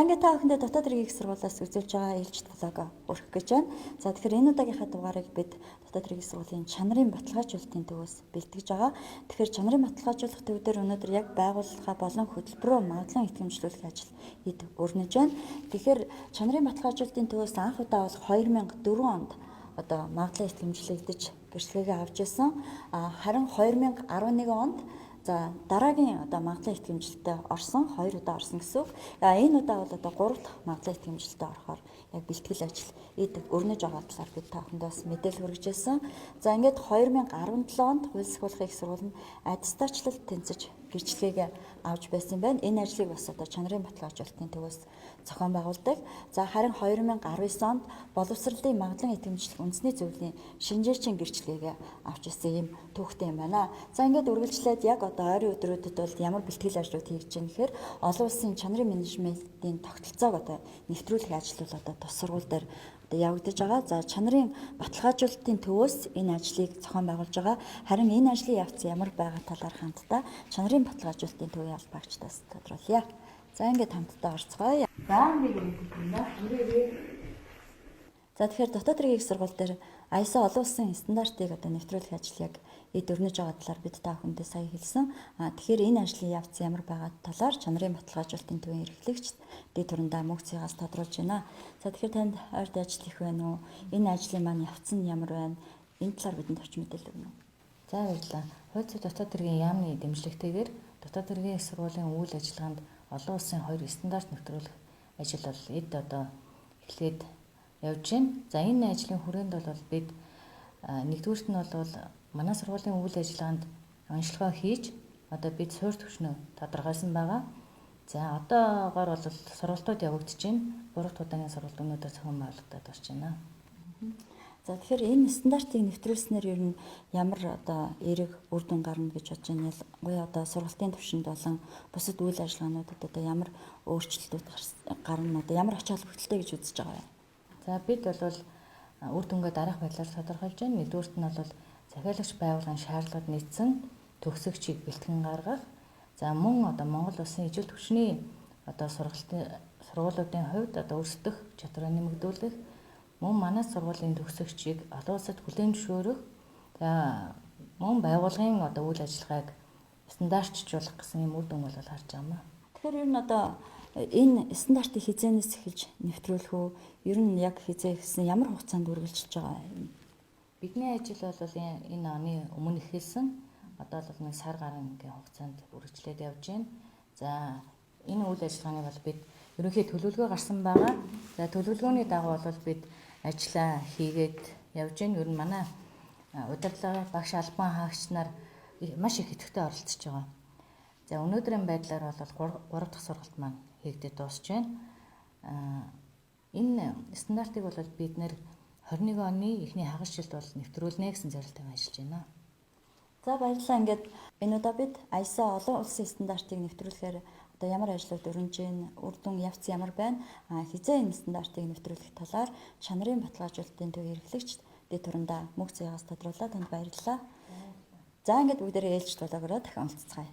За, ингээд та бүхэндээ дотоод хэргийн их сургуулиас үзүүлж байгаа ээлжит влог өргөх гэж байна. За, тэгэхээр энэ удаагийнхаа дугаарыг бид дотоод хэргийн их сургуулийн чанарын баталгаажуулалтын төвөөс бэлтгэж байгаа. Тэгэхээр чанарын баталгаажуулах төв дээр өнөөдөр яг байгууллага болон хөтөлбөрөөр магадлан итгэмжлүүлэх ажил эд өрнөж байна. Тэгэхээр чанарын баталгаажуулалтын төвөөс анх удаа бол 2004 онд одоо магадлан итгэмжлэгдэж гэрчлэгээ авч ирсэн. Харин 2011 онд, за, дараагийн одоо магадлан итгэмжлэлтэд орсон, хоёр удаа орсон гэсэн үг. Энэ удаа бол одоо гурав дахь магадлан итгэмжлэлтэд орохоор яг бэлтгэл ажил эд өрнөж байгаа талаар бид та бүхэнд бас мэдээлэл хүргэж байсан. За, ингээд 2017 онд хууль сахиулахын их сургууль нь аттестацчлалт тэнцэж гэрчлэгээ авч байсан юм байна. Энэ ажлыг бас одоо чанарын баталгаажуулалтын төвөөс зохион байгуулдаг. За, харин 2019 онд боловсролын магадлан итгэмжлэх үндэсний зөвлөлийн шинжээчийн гэрчлэгээ авч ирсэн ийм түүхтэй юм байна. За, ингээд үргэлжлээд яг одоо ойрын өдрүүдэд бол ямар бэлтгэл ажлууд хийж байгаа гэхээр олон улсын чанарын менежментийн тогтолцоог одоо нэвтрүүлэх ажил бол одоо тус сургууль дээр одоо явагдаж байгаа. За, чанарын баталгаажуулалтын төвөөс энэ ажлыг зохион байгуулж байгаа. Харин энэ ажлын явц ямар байгаа талаар хамтдаа чанарын баталгаажуулалтын төвийн албаагчдаас тодруулъя. За, ингээд хамтдаа орцгоё. За, ингээд ирээд. За, тэгэхээр дотоод хэргийн их сургууль дээр ISO олон улсын стандартыг одоо нэвтрүүлэх ажил яг эд өрнөж байгаа талаар бид та бүхэндээ сая хэлсэн. Тэгэхээр энэ ажлын явц ямар байгаа талаар чанарын баталгаажуулалтын төвийн эрхлэгч дэд турундаа Мөнх Цыгаас тодруулж байна. За, тэгэхээр танд ойрд ажил их байна уу? Энэ ажлын маань явц нь ямар байна? Энэ талаар бидэнд товч мэдээлэл өгнө үү? За, баярлалаа. Хууль зүйн дотоод хэргийн яамны дэмжлэгтэйгээр дотоод хэргийн их сургуулийн үйл ажиллагаанд олон улсын хоёр стандарт нэвтрүүлэх ажил бол эд одоо эхлээд явж байна. За, энэ ажлын хүрээнд бол бид нэгдүгээрт нь бол манай сургуулийн үйл ажиллагаанд онцлогоо хийж одоо бид суурь түвшнөө тодорхойлсон байгаа. За, одоогоор бол сургалтууд явагдаж байна. 3 дахь удаагийн сургалт өнөөдөр зохион байгуулагдаад орж байна. За, тэгэхээр энэ стандартыг нэвтрүүлснээр ер нь ямар одоо эерэг үр дүн гарна гэж бодож байна? Ялангуяа одоо сургалтын түвшинд болон бусад үйл ажиллагаануудад одоо ямар өөрчлөлтүүд гарна, одоо ямар ач холбогдолтой гэж үзэж байгаа вэ? За, бид бол үр дүнгээ дараах байдлаар тодорхойлж байна. Нэгдүгээрт нь бол захиалагч байгууллагын шаардлагад нийцсэн төгсөгчийг бэлтгэн гаргах. За, мөн одоо Монгол улсын ижил түвшний одоо сургалтын сургуулиудын хувьд одоо өрсөлдөх чадвараа нэмэгдүүлэх, мөн манай сургуулийн төгсөгчийг олон улсад хүлээн зөвшөөрөх, за, мөн байгууллагын одоо үйл ажиллагааг стандартжуулах гэсэн юм үр дүн бол харж байгаа юм аа. Тэгэхээр ер нь одоо энэ стандартыг хэзээнээс эхэлж нэвтрүүлэх үү? Ер нь яг хэзээ эхэлсэн, ямар хугацаанд үргэлжилж байгаа юм? Бидний ажил бол энэ оны өмнө эхэлсэн. Одоо бол нэг сар гаруйн хугацаанд үргэлжлээд явж байна. За, энэ үйл ажиллагааны бол бид ерөнхий төлөвлөгөө гарсан байгаа. За, төлөвлөгөөний дагуу бол бид ажлаа хийгээд явж байна. Ер нь манай удирдлага, багш, албан хаагч нар маш их идэвхтэй оролцож байгаа. За, өнөөдрийн байдлаар бол 3 дахь сургалт маань хийгдээд дуусч байна. Энэ стандартыг бол бид нэр 21 оны эхний хагас жилд бол нэвтрүүлнэ гэсэн зорилттой ажиллаж байна. За, баярлалаа. Ингээд энэ удаа бид ISO олон улсын стандартыг нэвтрүүлэхээр одоо ямар ажлууд өрнөж байна, үр дүн явц ямар байна, хэзээ энэ стандартыг нэвтрүүлэх талаар чанарын баталгаажуулалтын төв эрхлэгч дэд турандаа Мөнх Цыгаас тодруулаа. Танд баярлалаа. За, ингээд бүгдээрээ ээлжит влогоороо дахин уулзацгаая.